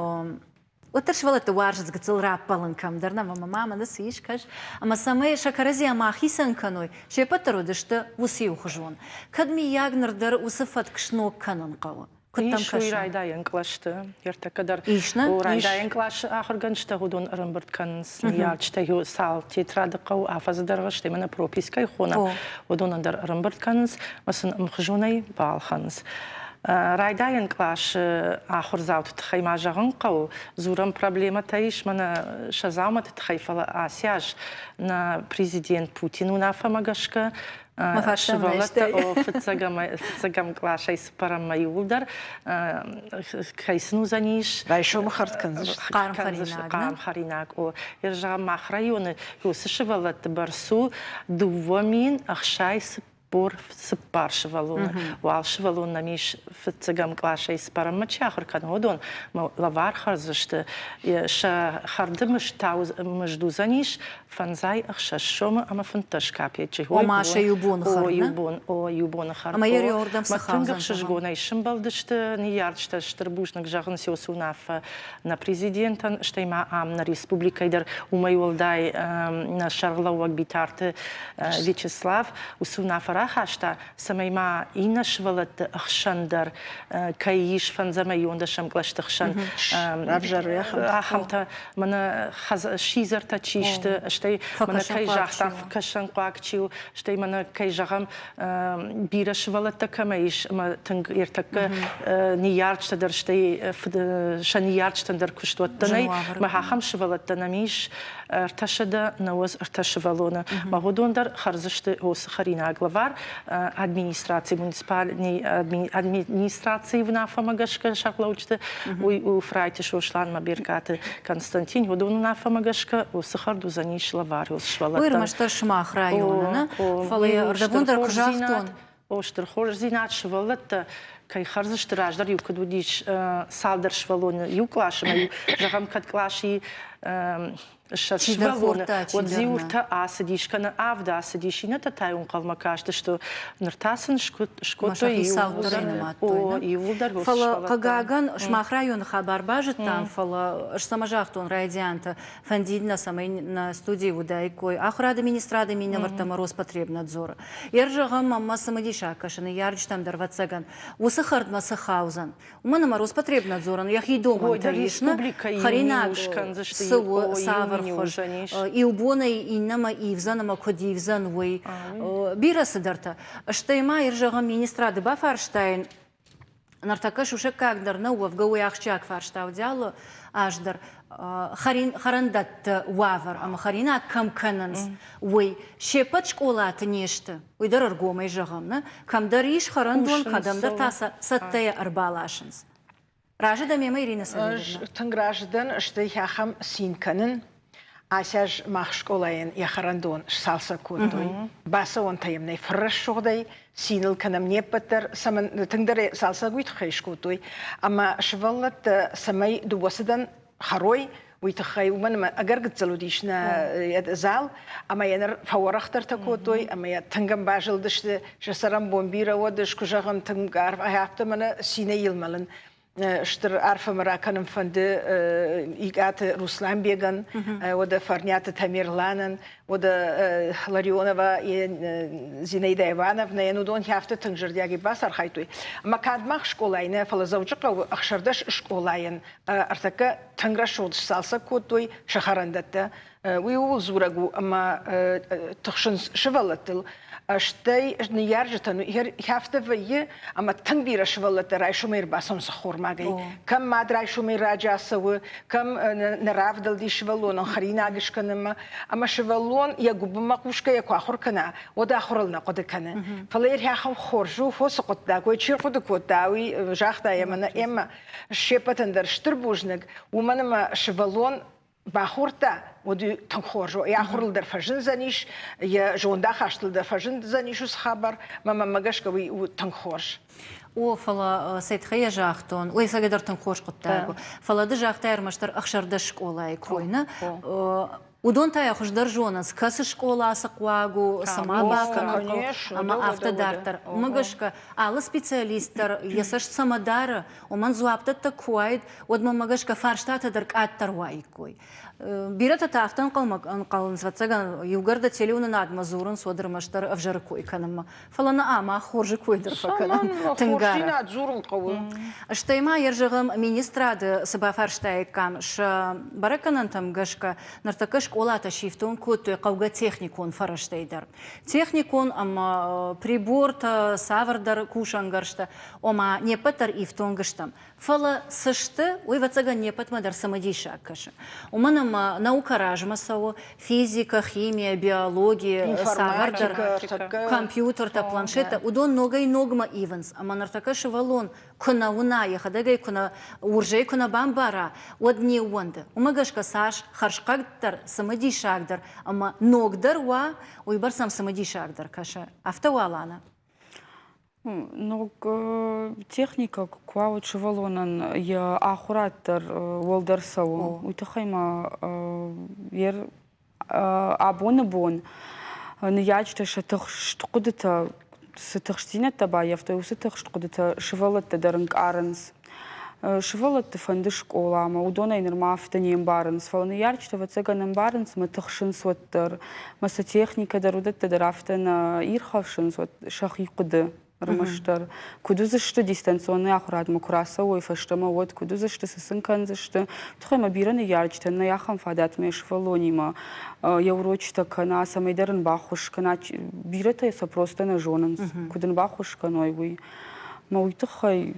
уӕддӕр сывӕллӕтты уарзынц гыццыл раппӕлын кӕмдӕр нӕ ӕмӕ мамӕ цы ис, кӕс. Ӕмӕ цӕмӕй сӕ кӕрӕдзийӕ ма хицӕн кӕной, се ппӕт дӕр уыдысты уыцы иухуызон. Кӕд миййаг ныр дӕр уыцы фӕтк сног кӕнын хъӕуы? Куыд дӕм Ис уый кӕсы? райдайӕн кълӕсты. Ӕртӕккӕ дӕр Ис нӕ? о, райдайӕн къласы ахуыргӕнджытӕ уыдон ӕрӕмбырд кӕнынц ныййарджытӕ цал тетрады хъӕуы афӕдзы дӕргъы, стӕй мӕнӕ пропискӕй хонӕм, уыдонӕн дӕр ӕрӕмбырд кӕнынц ӕмӕ сын ӕмхуызонӕй балхӕнынц. Райдайӕн къласы ахуырдзауты тыххӕй ма зӕгъын хъӕуы, дзурӕм проблемӕтӕ ис мӕнӕ сӕ дзауматы тыххӕй, фӕлӕ ацы аз нӕ президент Путин уынаффӕмӕ гӕсгӕ сывӕллӕттӕ фыццӕгӕм къласӕй цыппӕрӕммӕ иууылдӕр кӕй сын уыдзӕнис райсомы хӕрд кӕндзысты хъарм хӕринаг. О, зӕгъӕм, мах районы уыцы сывӕллӕтты бӕрц у 2064 сывӕллоны. Уал сывӕллон нӕм ис фыццӕгӕм къласӕй цыппӕрӕммӕ чи ахуыр кӕны, уыдон лӕвар хӕрдзысты. Сӕ хӕрды мызд та мызд уыдзӕнис фӕндзай ӕхсӕз сомы ӕмӕ 15 капеччы. Ома сӕ иу боны хӕрд, О, иу бон, о, иу боны хӕрд. Ӕмӕ йӕ риуырдӕм цы Тынг ӕхсызгонӕй сымбӕлдысты ныййарджытӕ стыр бузныг зӕгъынц уыцы уынаффӕ нӕ президентӕн, стӕй ма ам нӕ республикӕйы дӕр уымӕй уӕлдай нӕ сӕргълӕууӕг Битарты Вячеслав уыцы уынаффӕ рахаста, цӕмӕй ма иннӕ сывӕллӕтты ӕхсӕн дӕр кӕй ис фӕндзӕм иуӕндӕсӕм кълӕсты хсӕн ахӕмтӕ мӕнӕ сидзӕртӕ чи сты, стӕй мӕнӕ кӕй загътам, кӕсӕнхъуаг чи у, стӕй мӕнӕ кӕй зӕгъӕм, бирӕ сывӕллӕттӕ кӕмӕ ис ӕмӕ тынг ӕртӕккӕ ныййарджытӕ дӕр, стӕй сӕ ныййарджытӕн дӕр куыстуӕттӕ нӕй, мӕ ахӕм сывӕллӕттӕ нӕм ис, 393 сывӕллоны. Мӕ уыдон дӕр хӕрдзысты уыцы хӕринаг лӕвар администраци, муниципальный администрацийы уынаффӕмӕ гӕсгӕ сӕргълӕуджыты, уый у Фрайты Сослан мӕ Беркаты Константин, уыдон уынаффӕмӕ гӕсгӕ уыцы хӕрд уыдзӕнис лӕвар уыцы сывӕллӕттӕн. Уый ӕрмӕстдӕр сымах районы, нӕ? Фӕлӕ ӕрдӕбон дӕр куы загътон. О, стыр хорздзинад сывӕллӕттӕ кӕй хӕрдзысты, раздӕр-иу куыд уыдис цалдӕр сывӕллоны иу къласы ӕмӕ-иу, зӕгъӕм, кӕд къласы 20 сывӕллоны, уӕд дзы ацыдис, кӕнӕ авд ацыдис, иннӕтӕ та-иу ӕнхъӕлмӕ кастысты. Ныр та сын скодтой иууылдӕр. Фӕлӕ, хъыгагӕн, сымах районы хабар базыдтам, фӕлӕ ӕз цӕмӕ загътон райдианты, фӕндид нӕ, цӕмӕй нӕ студийы уыдаиккой ахуырады министрады минӕвӕрттӕ ӕмӕ Роспотребнадзоры. Йе рзӕгъӕм, мӕнмӕ цымыдисаг кӕсы, ныййарджытӕм дӕр, ӕвӕццӕгӕн, уыцы хӕрдмӕ цы хаудзӕн. Уымӕн ӕмӕ Роспотребнадзорӕн йӕхи домӕнтӕ ис, нӕ хӕринаг цы у, цавӕр хуыз, иу бонӕй иннӕмӕ ивдзӕн ӕмӕ куыд ивдзӕн, уый. Бирӕ цыдӕртӕ. Стӕй ма, зӕгъӕм, министрады бафарстаин, ныртӕккӕ сусӕггаг дӕр нӕу, уӕвгӕ уый ахсджиаг фарста уыди алы аз дӕр, хӕрӕндӕтты уавӕр ӕмӕ хӕринаг кӕм кӕнынц, уый. Се ппӕт скъолаты не сты, уый дӕр ӕргомӕй зӕгъӕм, нӕ? Кӕмдӕр ис хӕрӕндон, кӕдӕмдӕр та сӕ цӕттӕйӕ ӕрбаласынц. Разы дӕ мемӕ, Ирина Савельевна? Ӕз тынг разы дӕн, стӕй ахӕм цин кӕнын. Ацы аз мах скъолайӕн йӕ хӕрӕндон сцалцӕг кодтой. Бацӕуӕнтӕ йӕм нӕй фыррӕсугъдӕй, цин ыл кӕнӕм не ппӕт дӕр, цӕмӕн тынгдӕр цалцӕг уый тыххӕй скодтой, ӕмӕ сывӕллӕттӕ цӕмӕй дыууӕ цыдӕн хӕрой, уый тыххӕй, уымӕн ӕмӕ ӕгӕр гыццыл уыдис нӕ зал, ӕмӕ йӕ ныр фӕуӕрӕхдӕртӕ кодтой, ӕмӕ йӕ тынг ӕмбазылдысты, сӕ цӕрӕнбон бирӕ уӕд, ӕз куы зӕгъын, тынг арф, афтӕ мӕнӕ цинӕй йыл мӕлын. Стыр арфӕ мӕ ракӕнын фӕнды Икъаты Русланбегӕн, уӕдӕ Фӕрниаты Тамерланӕн, уӕдӕ Ларионова Зинаида Ивановнайӕн, уыдон афтӕ тынг зӕрдиагӕй бацархайдтой. Ӕмӕ кӕд мах скъолайы нӕ, фӕлӕ Дзӕуджыхъӕуы 16 скъолайӕн ӕртӕккӕ тынг рӕсугъд сцалцӕг кодтой сӕ хӕрӕндӕттӕ. Уый ууыл дзурӕг у, ӕмӕ тыхсынц сывӕллӕттыл, стӕй ныййарджытӕн афтӕ вӕййы, ӕмӕ тынг бирӕ сывӕллӕттӕ райсомӕй ӕрбацӕуынц ӕххормагӕй. Кӕм мад райсомӕй раджы ацӕуы, кӕм нӕ равдӕлди сывӕллонӕн хӕринаг скӕнынмӕ, ӕмӕ сывӕллон йӕ гуыбынмӕ хъусгӕйӕ куы ахуыр кӕна, уӕд ахуырыл нӕ хъуыды кӕны. Фӕлӕ йӕ ахӕм хорз у, фосы хъуыддаг, уый чи рхъуыды кодта, уый загъта йӕ мӕнӕ Эммӕ, се ппӕтӕн дӕр стыр бузныг, уымӕн ӕмӕ сывӕллон бахордта, уӕд тынг хорз у. Йӕ ахуырыл дӕр фӕзындзӕнис, йӕ зондахастыл дӕр фӕзындзӕнис уыцы хабар, мӕ мӕнмӕ гӕсгӕ уый у тынг хорз. О, фӕлӕ цӕй тыххӕй йӕ загътон, уый ӕцӕгӕйдӕр тынг хорз хъуыддаг у. Фӕлӕ ды загътай ӕрмӕстдӕр 16 скъолайы кой, нӕ? Уыдон та йӕ хуыздӕр зонынц, кӕцы скъола цы хъуаг у, цы ма бакӕнын хъӕуы, ӕмӕ афтӕ дарддӕр. Уымӕ гӕсгӕ алы специалист дӕр йӕ цӕст цӕмӕ дары, уымӕн дзуапдӕттӕг куы уаид, уӕд мӕнмӕ гӕсгӕ фарстатӕ дӕр къаддӕр уаиккой. Бирӕтӕ та афтӕ ӕнхъӕлмӕ ӕнхъӕлынц, ӕвӕццӕгӕн, иугӕр дӕ телеуынынадмӕ дзурынц, уӕд ӕрмӕстдӕр ӕвзӕры кой кӕнынмӕ. Фӕлӕ нӕ ӕмӕ хорзы кой дӕр фӕкӕнӕм тынг арӕх. дзурын хъӕуы. Стӕй ма йӕ зӕгъӕм, министрады цы бафарстаиккам, сӕ бӕрӕггӕнӕнтӕм гӕсгӕ ныртӕккӕ скъолатӕ сифтонг кодтой хъӕугӕ техникон фӕрӕзтӕй дӕр. Техникон ӕмӕ прибортӕ, цавӕрдӕр кусӕнгӕрзтӕ, ома не ппӕт дӕр ифтонг стӕм. Фӕлӕ цы сты, уый, ӕвӕццӕгӕн, не ппӕтмӕ дӕр цымыдисаг кӕсы. Уымӕн ӕмӕ наукӕ размӕ цӕуы, физикӕ, химия, биологи, цавӕрдӕр компьютертӕ, планшеттӕ, уыдон ногӕй-ногмӕ ивынц. Ӕмӕ ныртӕккӕ сывӕллон куы нӕ уына, йӕхӕдӕг ӕй куы нӕ, уырзӕй куы нӕ бамбара, уӕд не ууӕнды. Уымӕ гӕсгӕ цас хӕрзхъӕддӕр, цымыдисагдӕр ӕмӕ ногдӕр уа, уыйбӕрц ӕм цымыдисагдӕр кӕсы. Афтӕ уа, Лана? Ног техникӕ куы уа, уӕд сывӕллонӕн йӕ ахуырад дӕр уӕлдӕр цӕуы. Уый тыххӕй ма йе абоны бон ныййарджытӕ сӕ тыхст хъуыдытӕ, цы тыхстдзинӕдтӕ баййӕфтой, уыцы тыхст хъуыдытӕ сывӕллӕттӕ дӕр ӕнкъарынц. Сывӕллӕтты фӕнды скъоламӕ, уыдонӕй нырма афтӕ не мбарынц, фӕлӕ ныййарджытӕ, ӕвӕццӕгӕн, ӕмбарынц ӕмӕ тыхсынц уӕддӕр. Ӕмӕ сӕ техникӕ дӕр, уыдӕттӕ дӕр афтӕ нӕ ирхӕфсынц, уӕд сӕхи хъуыды ӕрмӕстдӕр. Куыд уыдзысты дистанционный ахуырадмӕ куы рацӕуой фӕстӕмӕ, уӕд куыд уыдзысты, цы сын кӕндзысты. Тыххӕй ӕмӕ бирӕ ныййарджытӕн нӕй ахӕм фадат ӕмӕ сывӕллонимӕ йӕ урочытӕ кӕна, цӕмӕйдӕр ын баххуыс кӕна. Бирӕтӕ сӕ просто нӕ зонынц, куыд ын баххуыс кӕной, уый. Мӕ уый тыххӕй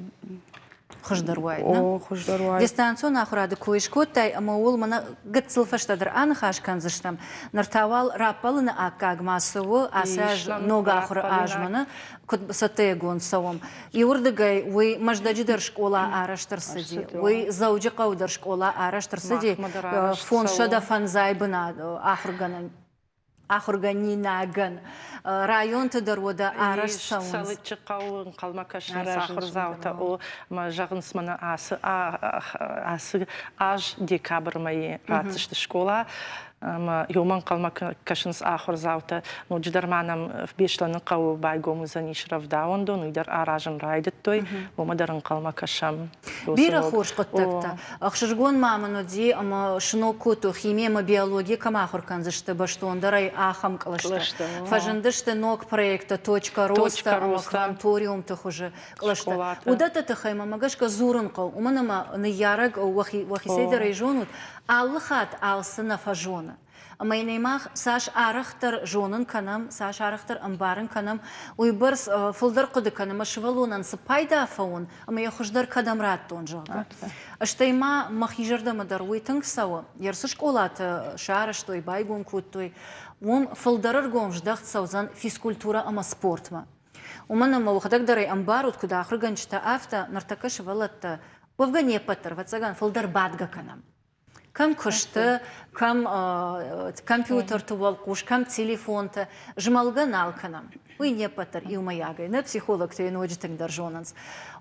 хуыздӕр уаид, нӕ? О, хуыздӕр уаид. Дистанцион ахуырады кой скодтай, ӕмӕ ууыл мӕнӕ гыццыл фӕстӕдӕр аныхас кӕндзыстӕм. Ныр та уал раппӕлыны аккаг ма цы у, ацы аз ног ахуыры азмӕ нӕ куыд цӕттӕгонд цӕуӕм. Иуырдыгӕй уый Мӕздӕджы дӕр скъола арӕзт ӕрцыди, уый Дзӕуджыхъӕуы дӕр скъола арӕзт ӕрцыди, 550 бынат ахуыргӕнӕн. ахуыргӕнинагӕн районты дӕр уӕдӕ арӕзт цӕуынц. Цӕлыччы хъӕуы ӕнхъӕлмӕ кӕсынц ахуырдзаутӕ. О, мӕ зӕгъынц мӕнӕ ацы ацы аз декабры мӕйы ратдзысты скъола. Ӕмӕ иумӕ ӕнхъӕлмӕ кӕсынц ахуырдзаутӕ. Ноджыдӕр ма нӕм Беслӕны хъӕуы байгом уыдзӕнис рӕвдауӕндон, уый дӕр аразын райдыдтой, уымӕ дӕр ӕнхъӕлмӕ кӕсӕм. Бирӕ хорз хъуыддӕгтӕ. Ӕхсызгон ма мын уыди ӕмӕ сног кодтой хими ӕмӕ биологи кӕм ахуыр кӕндзысты бӕстондӕрӕй ахӕм кълӕстӕ. Фӕзындысты ног проекттӕ «Точка роста» ӕмӕ кванториумты хуызы кълӕстӕ. Уыдӕтты тыххӕй мӕмӕ гӕсгӕ дзурын хъӕуы, уымӕн ӕмӕ ныййарӕг уӕхицӕй дӕр ӕй зонут, алы хатт алцы нӕ фӕзоны. Ӕмӕ йын ӕй мах цас арӕхдӕр зонын кӕнӕм, цас арӕхдӕр ӕмбарын кӕнӕм, уыйбӕрц фылдӕр хъуыды кӕнӕм, ӕмӕ сывӕллонӕн цы пайда фӕуын ӕмӕ йӕ хуыздӕр кӕдӕм радтон, зӕгъгӕ. Стӕй ма мӕхи зӕрдӕмӕ дӕр уый тынг цӕуы. Ерсы скъолаты сарӕзтой, байгом кодтой. Уым фылдӕр ӕргом здӕхт цӕудзӕн физкультурӕ ӕмӕ спортмӕ. Уымӕн ӕмӕ уӕхӕдӕг дӕр ӕй ӕмбарут, куыд ахуыргӕнджытӕ, афтӕ ныртӕккӕ сывӕллӕттӕ, уӕвгӕ не ппӕт дӕр, ӕвӕццӕгӕн, фылдӕр бадгӕ кӕнӕм. Кӕм куысты, кӕм компьютерты уӕлхъус, кӕм телефонты, змӕлгӕ нал кӕнӕм. Уый не ппӕт дӕр иумӕйагӕй, нӕ психологтӕ йӕ ноджы тынгдӕр зонынц.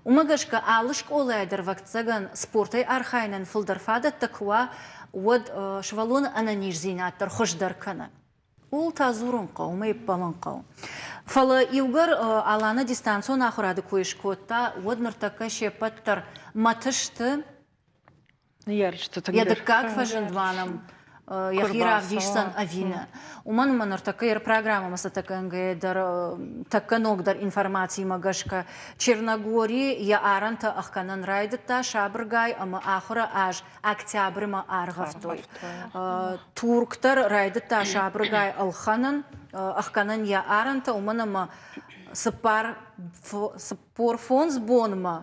Уымӕ гӕсгӕ алы скъолайы дӕр, ӕвӕццӕгӕн, спортӕй архайынӕн фылдӕр фадӕттӕ куы уа, уӕд сывӕллоны ӕнӕниздзинад дӕр хуыздӕр кӕны. Ууыл та дзурын хъӕуы, уымӕй ӕппӕлын хъӕуы. Фӕлӕ иугӕр Алана дистанцион ахуырады кой скодта, уӕд ныртӕккӕ се ппӕт дӕр мӕты сты. Йӕ дыккаг фӕзынд ма нӕм йӕхи равдисдзӕн ӕви нӕ. Уымӕн ӕмӕ ныртӕккӕ йӕ программӕмӕ цӕттӕгӕнгӕйӕ дӕр тӕккӕ ногдӕр информацимӕ гӕсгӕ Черногори йӕ арӕнтӕ ӕхгӕнын райдыдта сабыргай ӕмӕ ахуыры аз октябрмӕ аргъӕвтой. Турк дӕр райдыдта сабыргай ӕлхӕнын, ӕхгӕнын йӕ арӕнтӕ, уымӕн ӕмӕ 45 бонмӕ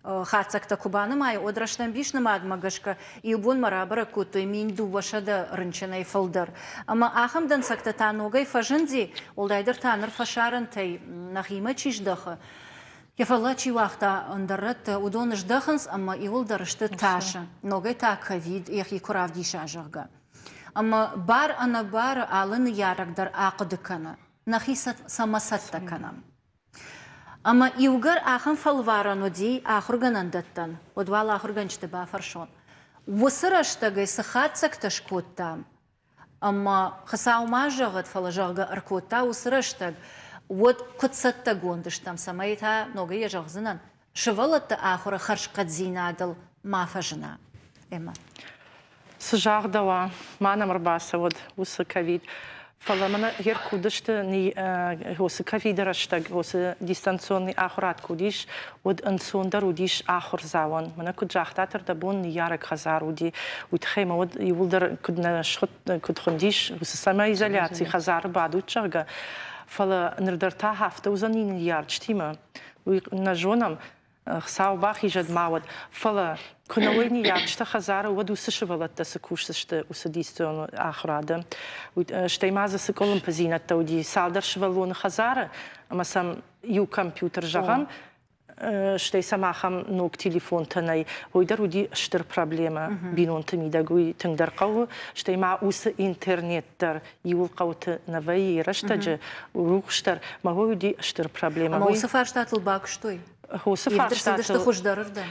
хатдзӕгтӕ куы банымайы, уӕд рӕстӕмбис нымадмӕ гӕсгӕ иу бонмӕ рабӕрӕг кодтой 1200 рынчынӕй фылдӕр. Ӕмӕ ахӕм дӕнцӕгтӕ та ногӕй фӕзынди, уӕлдайдӕр та ныр фӕсарӕнтӕй нӕхимӕ чи здӕхы, Йӕ фӕллад чи уагъта ӕндӕр рӕтты, уыдон здӕхынц ӕмӕ иуылдӕр сты тасы, ногӕй та ковид йӕхи куы равдиса, зӕгъгӕ. Ӕмӕ бар-ӕнӕбары алы ныййарӕг дӕр ахъуыды кӕны, нӕхи цӕмӕ цӕттӕ кӕнӕм. Ӕмӕ иугӕр ахӕм фӕлварӕн уыди ахуыргӕнӕндӕттӕн, уӕд уал ахуыргӕнджыты бафӕрсон, уыцы рӕстӕгӕй цы хатдзӕгтӕ скодтам, Ӕмӕ Хуыцау ма зӕгъӕд, фӕлӕ зӕгъгӕ ӕркодта уыцы рӕстӕг, уӕд куыд цӕттӕгонд стӕм, цӕмӕй та, ногӕй йӕ зӕгъдзынӕн, сывӕллӕтты ахуыры хӕрзхъӕддзинадыл ма фӕзына. Эммӕ. Цы загъдӕуа, ма нӕм ӕрбацӕуӕд уыцы ковид. Фӕлӕ мӕнӕ гъер куы уыдысты уыцы ковиды рӕстӕг, уыцы дистанционный ахуырад куы уыдис, уӕд ӕнцондӕр уыдис ахуырдзауӕн. Мӕнӕ куыд загътат, ӕрдӕбон ныййарӕг хӕдзар уыди, уый тыххӕй мӕ уӕд иууылдӕр куыд нӕ куыд хуындис, уыцы самоизоляци хӕдзары бадут, зӕгъгӕ. Фӕлӕ ныр дӕр та афтӕ уыдзӕни ныййарджытимӕ, уый нӕ зонӕм. Хуыцау бахизӕд ма уӕд. Фӕлӕ куы нӕ уой ныййарджытӕ хӕдзары, уӕд уыцы сывӕллӕттӕ цы кусдзысты уыцы дистанцион ахуырады? Стӕй ма дзы цы къуылымпыдзинӕдтӕ уыди цалдӕр сывӕллоны хӕдзары, ӕмӕ сӕм иу компьютер зӕгъӕм, стӕй сӕм ахӕм ног телефонтӕ нӕй, уый дӕр уыди стыр проблемӕ бинонты мидӕг, уый тынгдӕр хъӕуы. Стӕй ма уыцы интернет дӕр иуыл хъӕуты нӕ вӕййы рӕстӕджы, рухс дӕр, мӕ уый уыди стыр проблемӕ. Ӕмӕ уыцы фарстатыл бакуыстой? Уыцы фарстатыл хуыздӕрырдӕм?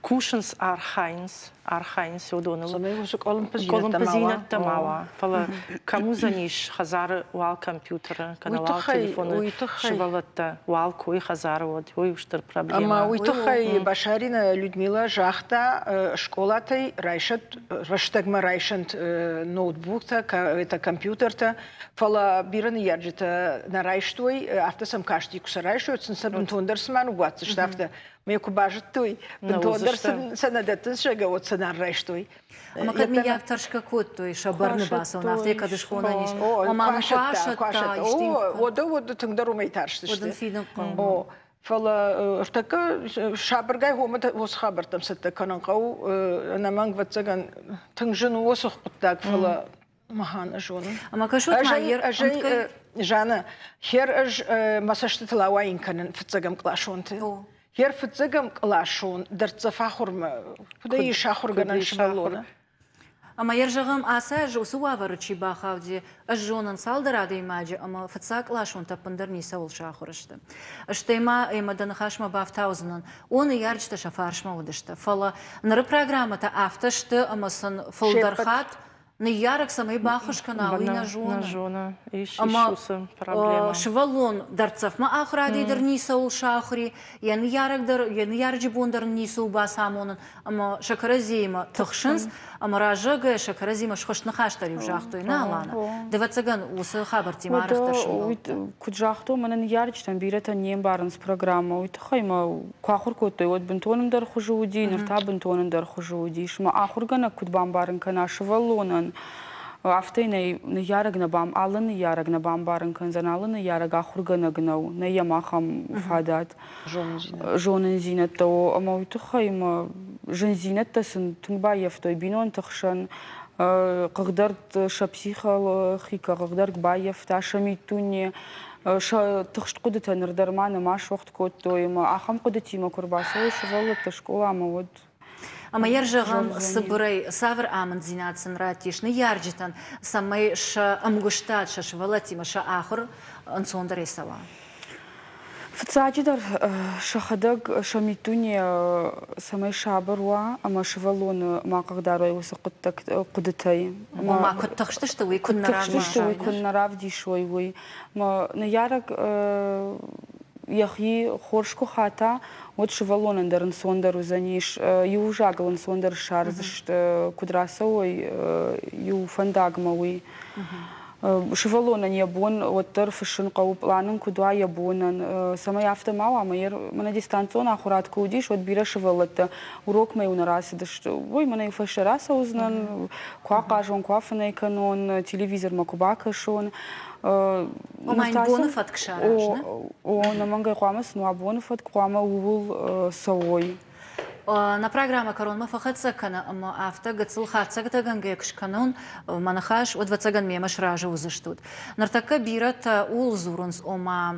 Кусынц, архайынц, архайынц уыдоныл. Цӕмӕй уыцы къуылымпыдзинӕдтӕ ма уа. Фӕлӕ кӕм уыдзӕнис хӕдзары уал компьютеры, кӕнӕ уал телефоны сывӕллӕттӕ, уал кой хӕдзары уӕд, уый у стыр проблемӕ. Ӕмӕ уый тыххӕй Башарина Людмила загъта, скъолатӕй райсӕт, рӕстӕгмӕ райсӕнт ноутбуктӕ, это компьютертӕ, фӕлӕ бирӕ ныййарджытӕ нӕ райстой, афтӕ сӕм касти, куы сӕ райсой, сын сӕ бынтондӕр цыма ныууадздзысты, афтӕ. Мӕ куы базыдтой, бынтондӕр сын сӕ нӕ дӕттынц, зӕгъгӕ, уӕд сӕ нал райстой. Ӕмӕ кӕд мыййаг тӕрсгӕ кодтой сӕ бӕрны бацӕуын, афтӕ кӕд схонӕн ис. Ома мын куы асӕтта, исты. Уӕдӕ уӕд тынгдӕр уымӕй тарстысты. Уӕд ын фидын хъӕуы. Фӕлӕ ӕртӕккӕ сабыргай уыцы хабӕрттӕм цӕттӕ кӕнын хъӕуы. Ӕнӕмӕнг, ӕвӕццӕгӕн, тынг зын у уыцы хъуыддаг, фӕлӕ мӕхӕн зонын. Ӕмӕ кӕсут ма ӕз Жанна, хер ӕз мӕ цӕстытыл ауайын кӕнын фыццӕгӕм къласонты. Хер фыццӕгӕм къласон дӕрддзӕф ахуырмӕ, куыд ис ахуыргӕнӕн сывӕллоны? Ӕмӕ йӕ зӕгъӕм, ацы аз уыцы уавӕры чи бахауди, ӕз зонын цалдӕр адӕймаджы ӕмӕ фыццагкъласонтӕ ӕппындӕр ницӕуыл сахуыр сты. Стӕй ма ӕмӕ дӕ ныхасмӕ бафтаудзынӕн, о, ныййарджытӕ сӕ фарсмӕ уыдысты, фӕлӕ ныры программӕтӕ афтӕ сты, ӕмӕ сын фылдӕр хатт ныййарӕг цӕмӕй баххуыс кӕна, уый нӕ зоны. Нӕ зоны. Ис, ӕмӕ уыцы проблемӕ. Сывӕллон дӕрддзӕфмӕ ахуырадӕй дӕр ницӕуыл сахуыр и, йӕ ныййарӕг дӕр, йӕ ныййарӕджы бон дӕр ын ницы у бацамонын, ӕмӕ сӕ кӕрӕдзиимӕ тыхсынц, ӕмӕ раззагӕй сӕ кӕрӕдзимӕ схуыст ныхас дӕр-иу загътой, нӕ, Алана? Ӕвӕццӕгӕн, уыцы хабӕрттимӕ арӕхдӕр сымбӕлдтӕ. Куыд загътон, мӕнӕ ныййарджытӕн бирӕтӕ не мбарынц программӕ, уый тыххӕй мӕ куы ахуыр кодтой, уӕд бынтон ӕндӕр хуызы уыди, ныр та бынтон ӕндӕр хуызы уыдис. Мӕ ахуыргӕнӕг куыд бамбарын кӕна сывӕллонӕн, афтӕ йын ӕй ныййарӕг нӕ бам, алы ныййарӕг нӕ бамбарын кӕндзӕн, алы ныййарӕг ахуыргӕнӕг нӕу, нӕй йӕм ахӕм фадат. Зонындзинӕдтӕ ӕмӕ уый тыххӕй мӕ зындзинӕдтӕ сын тынг баййӕфтой бинонты хсӕн, хъыгдард сӕ психологикӕ хъыгдард баййӕфта сӕ миддуне, сӕ тыхст хъуыдытӕ ныр дӕр ма нӕма суӕгъд кодтой ӕмӕ ахӕм хъуыдытимӕ куы ӕрбацӕуой сывӕллӕттӕ скъоламӕ, уӕд Ӕмӕ йӕ зӕгъӕм, цыбырӕй, цавӕр амынддзинад сын раттис ныййарджытӕн, цӕмӕй сӕ ӕмгуыстад сӕ сывӕллӕттимӕ сӕ ахуыр ӕнцондӕрӕй цӕуа? Фыццаджыдӕр, сӕхӕдӕг сӕ миддуне цӕмӕй сабыр уа ӕмӕ сывӕллоны ма хъыгдарой уыцы хъуыдытӕй. Ома куыд тыхстысты, уый куыд нӕ тыхстысты, уый куыд нӕ равдисой, уый. Мӕ ныййарӕг йӕхи хорз куы хата, уӕд сывӕллонӕн дӕр ӕнцондӕр уыдзӕнис, иу ӕвзагыл ӕнцондӕр ссардзысты, куыд рацӕуой иу фӕндагмӕ, уый. Сывӕллонӕн йӕ бон уӕддӕр фыссын хъӕуы, пълан ын куыд уа йӕ бонӕн, цӕмӕй афтӕ ма уа, ӕмӕ мӕнӕ дистанцион ахуырад куы уыдис, уӕд бирӕ сывӕллӕттӕ урокмӕ-иу нӕ рацыдысты. Ой, мӕнӕ-иу фӕстӕ рацӕудзынӕн, куы ахъазон, куы афынӕй кӕнон, телевизормӕ куы бакӕсон. Ома йын боны фӕтк саразын? О, ӕнӕмӕнгӕй хъуамӕ сын уа боны фӕтк, хъуамӕ ууыл цӕуой. Нӕ программӕ кӕронмӕ фӕхӕццӕ кӕны ӕмӕ афтӕ гыццыл хатдзӕгтӕгӕнгӕ куы скӕнон мӕ ныхас, уӕд, ӕвӕццӕгӕн, мемӕ сразы уыдзыстут. Ныртӕккӕ бирӕтӕ ууыл дзурынц, ома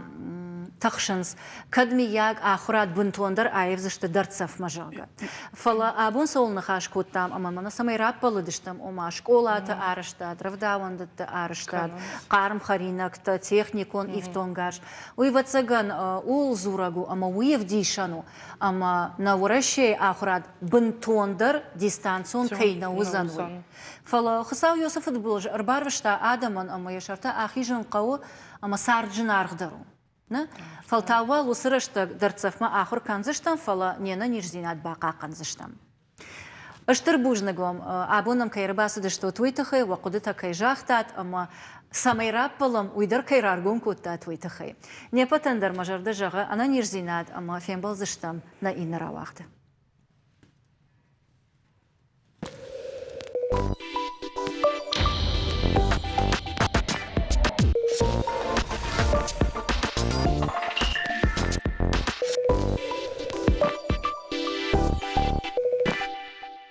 тыхсынц, кӕд мыййаг ахуырад бынтондӕр аивдзысты дӕрддзӕфмӕ, зӕгъгӕ. Фӕлӕ абон цӕуыл ныхас кодтам ӕмӕ мӕнӕ цӕмӕй раппӕлыдыстӕм, ома скъолаты арӕзтад, рӕвдауӕндӕтты арӕзтад, хъарм хӕринӕгтӕ, техникон ифтонгарз, уый, ӕвӕццӕгӕн, ууыл дзурӕг у ӕмӕ уый ӕвдисӕн у, ӕмӕ нӕ Уӕрӕсейы ахуырад бынтондӕр дистанцион кӕй нӕ уыдзӕн, уый. Фӕлӕ Хуыцау Иосифы фыдбылыз ӕрбарвыста адӕмӕн ӕмӕ йӕ сӕртӕ ахизын хъӕуы ӕмӕ цард зынаргъдӕр у. Нӕ? Фӕлтау уал уыцы рӕстӕг дӕрддзӕфмӕ ахуыр кӕндзыстӕм, фӕлӕ не нӕниздзинад бахъахъхъӕндзыстӕм. Стыр бузныг уӕм, абон нӕм кӕй ӕрбацыдыстут, уый тыххӕй, уӕ хъуыдытӕ кӕй загътат ӕмӕ цӕмӕй раппӕлӕм, уый дӕр кӕй раргом кодтат, уый тыххӕй. Не ппӕтӕн дӕр мӕ зӕрдӕ зӕгъы ӕнӕниздзинад ӕмӕ фембӕлдзыстӕм нӕ иннӕ рауагъды.